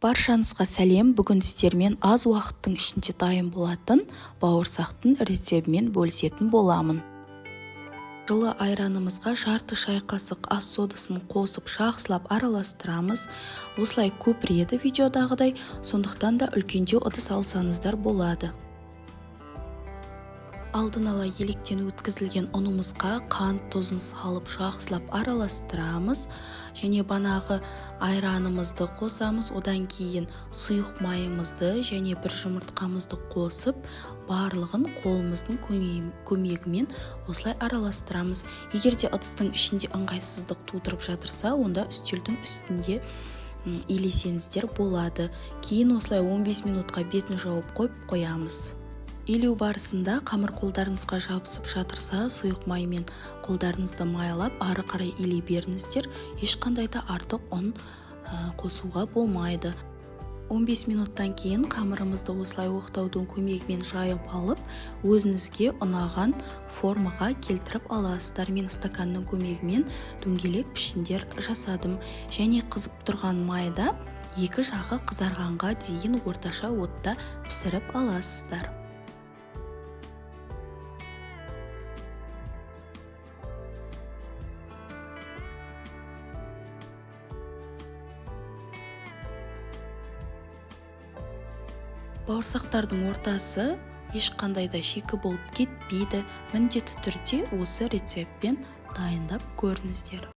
Баршаңызға сәлем! Бүгін сіздермен аз уақыттың ішінде дайын болатын бауырсақтың рецебімен бөлісетін боламын. Жылы айранымызға жарты шай қасық ас содасын қосып, жақсылап араластырамыз. Осылай көпіреді видеодағыдай, сондықтан да үлкендеу ыдыс алсаңыздар болады. Алдын ала електен өткізілген ұнымызға қант, тұзын салып, жақсылап араластырамыз және банағы айранымызды қосамыз. Одан кейін сұйық майымызды және бір жұмыртқамызды қосып, барлығын қолымыздың көмегімен осылай араластырамыз. Егер де ыдыстың ішінде ыңғайсыздық тудырып жатырса, онда үстелдің үстінде илесеңіздер болады. Кейін осылай 15 минутқа бетін жауып қойып қоямыз. Илеу барысында қамыр қолдарыңызға жабысып жатырса, сұйық маймен қолдарыңызды майлап, ары қарай илей беріңіздер. Ешқандай да артық ұн қосуға болмайды. 15 минуттан кейін қамырымызды осылай оқтаудың көмегімен жайып алып, өзіңізге ұнаған формаға келтіріп аласыздар. Мен стаканның көмегімен дөңгелек пішіндер жасадым және қызып тұрған майда екі жағы қызарғанға дейін орташа отта пісіріп аласыздар. Бауырсақтардың ортасы ешқандай да шикі болып кетпейді. Міндетті түрде осы рецептпен дайындап көріңіздер.